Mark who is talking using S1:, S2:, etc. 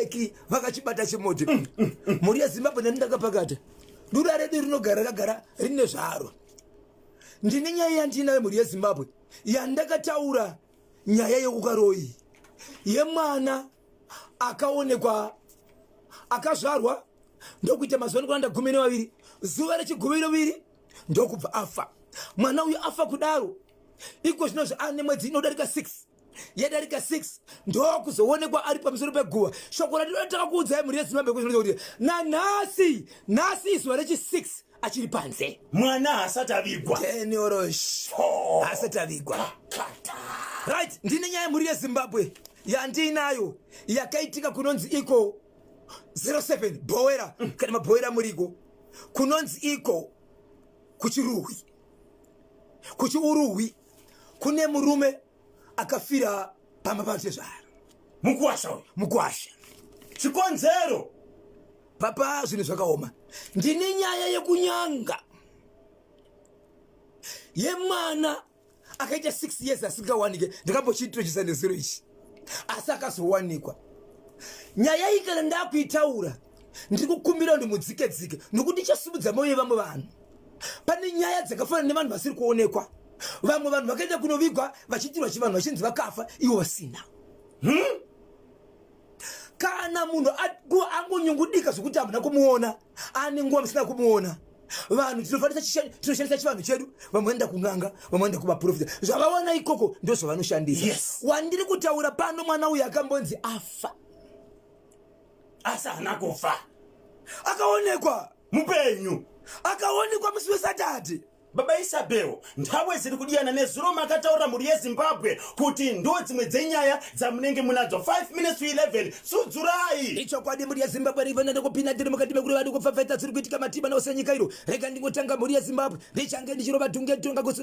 S1: Vabereki vakachibata chimuti. Mhuri yeZimbabwe, neni ndakapakata dura redu rinogara ragara rine zvaro. Ndine nyaya yandinayo, mhuri yeZimbabwe, yandakataura, nyaya yekuKaroi, yemwana akaonekwa akazvarwa ndokuita mazuva nokuanda 12, zuva rechigumi neviri ndokubva afa. Mwana uyu afa kudaro, iko zvinozvi ane mwedzi inodarika 6, yadarika 6, ndokuzoonekwa ari pamusoro peguva. Shoko randinotaka kuudzai, mhuri yeZimbabwe, kuti nanhasi, nhasi izuva rechi6, achiri panze.
S2: Mwana haasati avigwa.
S1: Teniorosh asati avigwa. Right, ndine nyaya, mhuri yeZimbabwe, yandiinayo yakaitika kunonzi iko 07 Bhowera, kana mabhowera muriko, kunonzi iko kuChiruhwi, kuChiuruhwi, kune murume akafira pamba patezvara.
S2: Mukuwasha uyu?
S1: Mukwasha.
S2: Chikonzero?
S1: Papa, zvinhu zvakaoma. Ndine nyaya yekunyanga yemwana akaita 6 years asingawanike. Ndakambochiintrodusa nezuro ichi, asi akazowanikwa. Nyaya iyi kana ndakuitaura, ndiri kukumbira kuti mudzike dzike, nokuti ichasumudza mwoyo yevamwe vanhu. Pane nyaya dzakafanana nevanhu vasiri kuonekwa. Vamwe vanhu vakaenda kunovigwa vachiitirwa chivanhu, vachinzi vakafa, ivo vasina. Kana munhu angonyungudika zvokuti hamuna kumuona, ane nguva musina kumuona, vanhu tinoshandisa chivanhu chedu. Vamwe vanoenda kun'anga, vamwe vanoenda kumaprofita. Zvavawana ikoko ndo zvavanoshandisa. Wandiri kutaura pano, mwana uyu akambonzi afa.
S2: Asi haana kufa.
S1: Akaonekwa.
S2: Mupenyu.
S1: Akaonekwa musi weSatati.
S2: Baba Isabel, nthawe ziri kudiyana. Nezuro makataurira mhuri yeZimbabwe kuti ndo dzimwe dzenyaya dzamunenge munadzo. 5 minutes to 11, sudzurai.
S1: Ichokwadi, mhuri yeZimbabwe, rivana nekupinda tiri mukati mekuri vari kupfapfaita zviri kuitika matima nose nyika iro. Rega ndingotanga, mhuri yeZimbabwe, ndichange ndichirova dhunge tonga.